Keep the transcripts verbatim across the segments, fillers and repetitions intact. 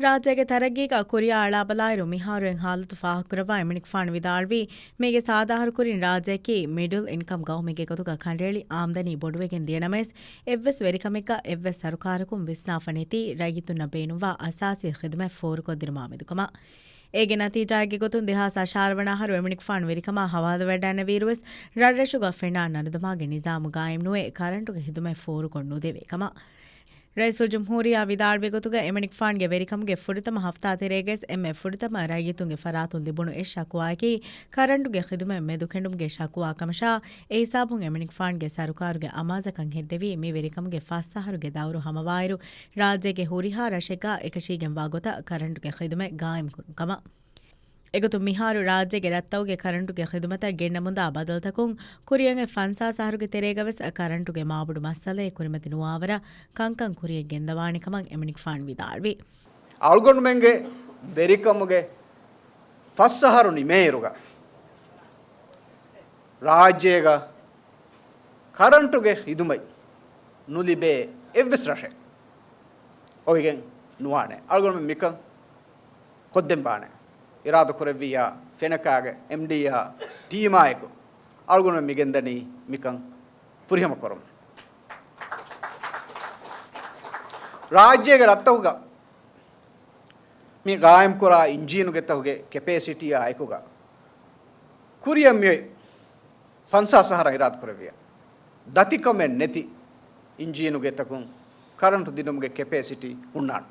ރާއްޖޭގެ ތަރައްގީގަ ކުރިއާ އަޅާބަލާއިރު، މިހާރު އެ ހާލަތު ފާހަގަކުރައްވާ އެމަނިކުފާނު ވިދާޅުވީ، މީގެ ސާދަ އަހަރު ކުރިން ރާއްޖެއަކީ މިޑްލް އިންކަމް ގައުމެއްގެ ގޮތުގަ ކަނޑައެޅި އާމްދަނީ ބޮޑުވެގެން ދިޔަ ނަމަވެސް، އެއްވެސް ވެރިކަމެއްގަ އެއްވެސް ސަރުކާރަކުން ވިސްނާފަ ނެތީ، ރައްޔިތުންނަށް ބޭނުންވާ އަސާސީ ޚިދުމަތް ފޯރުކޮށްދިނުމާމެދުކަމަށް. އޭގެ ނަތީޖާއެއްގެ ގޮތުން، ދެހާސް އަށާރަ ވަނަ އަހަރު އެމަނިކުފާނު ވެރިކަމާ ހަވާލުވެވަޑައިގަންނަވިއިރުވެސް، ރަށްރަށުގަ ފެނާ ނަރުދަމާގެ ނިޒާމު ގާއިމްނުވެ، ކަރަންޓުގެ ޚިދުމަތް ފޯރުކޮށް ނުދެވޭ ކަމަށް. ރައީސުލްޖުމްހޫރިއްޔާ ވިދާޅުވި ގޮތުގަ، އެމަނިކުފާނުގެ ވެރިކަމުގެ ފުރަތަމަ ހަފްތާ ތެރޭގަވެސް އެންމެ ފުރަތަމަ ރައްޔިތުންގެ ފަރާތުން ލިބުނު އެއް ޝަކުވާއަކީ، ކަރަންޓުގެ ޚިދުމަތް މެދުކެނޑުމުގެ ޝަކުވާ ކަމަށާ، އެ ހިސާބުން އެމަނިކުފާނުގެ ސަރުކާރުގެ އަމާޒަކަށް ހެއްދެވީ، މި ވެރިކަމުގެ ފަސް އަހަރުގެ ދައުރު ހަމަވާއިރު، ރާއްޖޭގެ ހުރިހާ ރަށެއްގަ އެކަށީގެންވާ ގޮތަށް ކަރަންޓުގެ ޚިދުމަތް ގާއިމްކުރުން ކަމަށް. އެގޮތުން މިހާރު ރާއްޖޭގެ ރަށްތަކުގެ ކަރަންޓުގެ ޚިދުމަތަށް ގެންނަމުންދާ ބަދަލުތަކުން ކުރިއަށް އޮތް ފަންސާސް އަހަރުގެ ތެރޭގަވެސް ކަރަންޓުގެ މާބޮޑު މައްސަލައެއް ކުރިމަތި ނުވާވަރަށް ކަންކަން ކުރިއަށް ގެންދަވާނެ ކަމަށް އެމަނިކުފާނު ވިދާޅުވި. އަޅުގަނޑުމެންގެ ވެރިކަމުގެ ފަސް އަހަރު ނިމޭއިރުގަ ރާއްޖޭގަ ކަރަންޓުގެ ޚިދުމަތް ނުލިބޭ އެއްވެސް ރަށެއް އޮވިގެން ނުވާނެ. އަޅުގަނޑުމެން މިކަން ކޮށްދެން ބާނެ. އިރާދަ ކުރެއްވިއްޔާ، ފެނަކާގެ އެމްޑީއާ ޓީމާއެކު އަޅުގަނޑުމެން މިގެންދަނީ މިކަން ފުރިހަމަ ކުރަމުން. ރާއްޖޭގެ ރަށްތަކުގަ މި ގާއިމްކުރާ އިންޖީނުގެތަކުގެ ކެޕޭސިޓީއާ އެކުގަ ކުރިއަށް މިއޮތް ފަންސާސް އަހަރަށް އިރާދަ ކުރެއްވިޔާ، ދަތިކަމެއް ނެތި އިންޖީނުގެތަކުން ކަރަންޓު ދިނުމުގެ ކެޕޭސިޓީ ހުންނާނެ.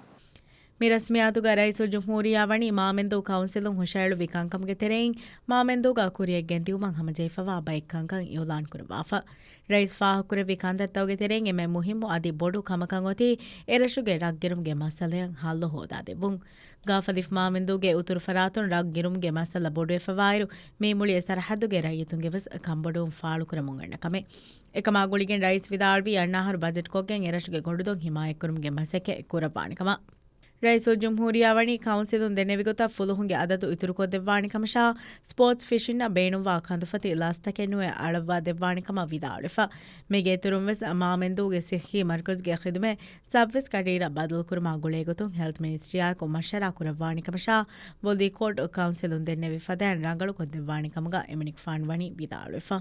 މި ރަސްމިއްޔާތުގަ ރައީސުލްޖުމްހޫރިއްޔާ ވަނީ މާމެންދޫ ކައުންސިލުން ހުށައެޅުއްވި ކަންކަމުގެ ތެރެއިން، މާމެންދޫގަ ކުރިއަށް ގެންދިއުމަށް ހަމަޖެހިފަވާ ބައެއް ކަންކަން އިއުލާން ކުރައްވާފަ. ރައީސް ފާހަގަކުރެއްވި ކަންތައްތަކުގެ ތެރެއިން އެންމެ މުހިއްމު އަދި ބޮޑު ކަމަކަށް އޮތީ، އެރަށުގެ ރަށްގިރުމުގެ މައްސަލައަށް ހައްލު ހޯދާދެއްވުން. ގާފަދިފު މާމެންދޫގެ އުތުރު ފަރާތުން ރަށް ގިރުމުގެ މައްސަލަ ބޮޑުވެފަވާއިރު، މި މުޅި އެ ސަރަހައްދުގެ ރައްޔިތުންގެ ވެސް ކަންބޮޑުވުން ފާޅުކުރަމުން އަންނަ ކަމެއް. އެކަމާ ގުޅިގެން ރައީސް ވިދާޅުވީ، އަންނަ އަހަރު ބަޖެޓް ކޮށްގެން އެރަށުގެ ގޮނޑުދޮށް ހިމާޔަތްކުރުމުގެ މަސައްކަތް ކުރައްވާނެ ކަމަށް. ރައީސުލްޖުމްހޫރިއްޔާ ވަނީ ކައުންސިލުން ދެންނެވި ގޮތަށް ފުލުހުންގެ އަދަދު އިތުރުކޮށްދެއްވާނެ ކަމަށާ، ސްޕޯޓްސް ފިޝިންއަށް ބޭނުންވާ ކަނދުފަތި ލަސްތަކެއް ނުވެ އަޅައްވާ ދެއްވާނެ ކަމަށް ވިދާޅުވެފަ. މީގެ އިތުރުން ވެސް މާމެންދޫގެ ސިއްހީ މަރުކަޒުގެ ޚިދުމަތް ސައްވީސް ގަޑިއިރަށް ބަދަލުކުރުމާ ގުޅޭ ގޮތުން ހެލްތް މިނިސްޓްރީއާއެކު މަޝްވަރާ ކުރައްވާނެ ކަމަށާ، ބޮލީ ކޯޓް ކައުންސިލުން ދެންނެވި ފަދައިން ރަނގަޅުކޮށްދެއްވާނެ ކަމުގަ އެމަނިކުފާނު ވަނީ ވިދާޅުވެފަ.